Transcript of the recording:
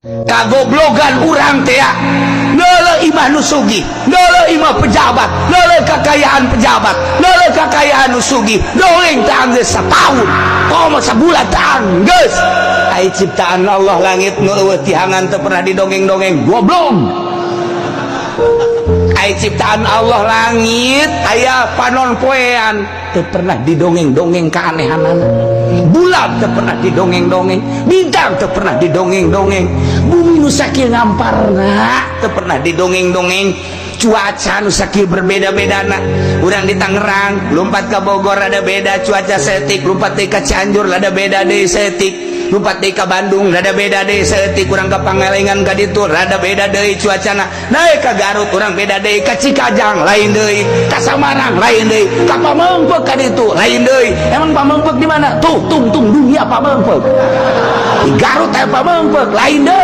Kagoblogan urang teh neuleuh imah nu sugih, neuleuh imah pejabat, neuleuh kakayaan pejabat, neuleuh kakayaan nu sugih. Dongeng teh anggeus sataun, komo sabulan teh anggeus. Ai ciptaan Allah langit nu euweuh tihangan teu pernah didongeng-dongeng, goblok. Ai ciptaan Allah langit aya panon poean teu pernah didongeng-dongeng keanehanana. Bulan teu pernah didongeng-dongeng, bintang teu pernah didongeng-dongeng, bumi nu sakieu ngamparna teu pernah didongeng-dongeng, cuaca nu sakieu berbeda-bedana. Urang di Tangerang lompat ke Bogor ada beda cuaca saeutik, lompat deui ka Cianjur ada beda deui saeutik, lompat deui ka Bandung rada beda deui saeutik, urang ka Pangalengan ka ditu rada beda deui cuacana, naik ka Garut urang beda deui, ka Cikajang lain deui, ka Samarang lain deui, ka Pameungpeuk ka ditu lain deui. Emang Pameungpeuk di mana tuh? Tungtung dunia Pameungpeuk di Garut aya Pameungpeuk lain deui.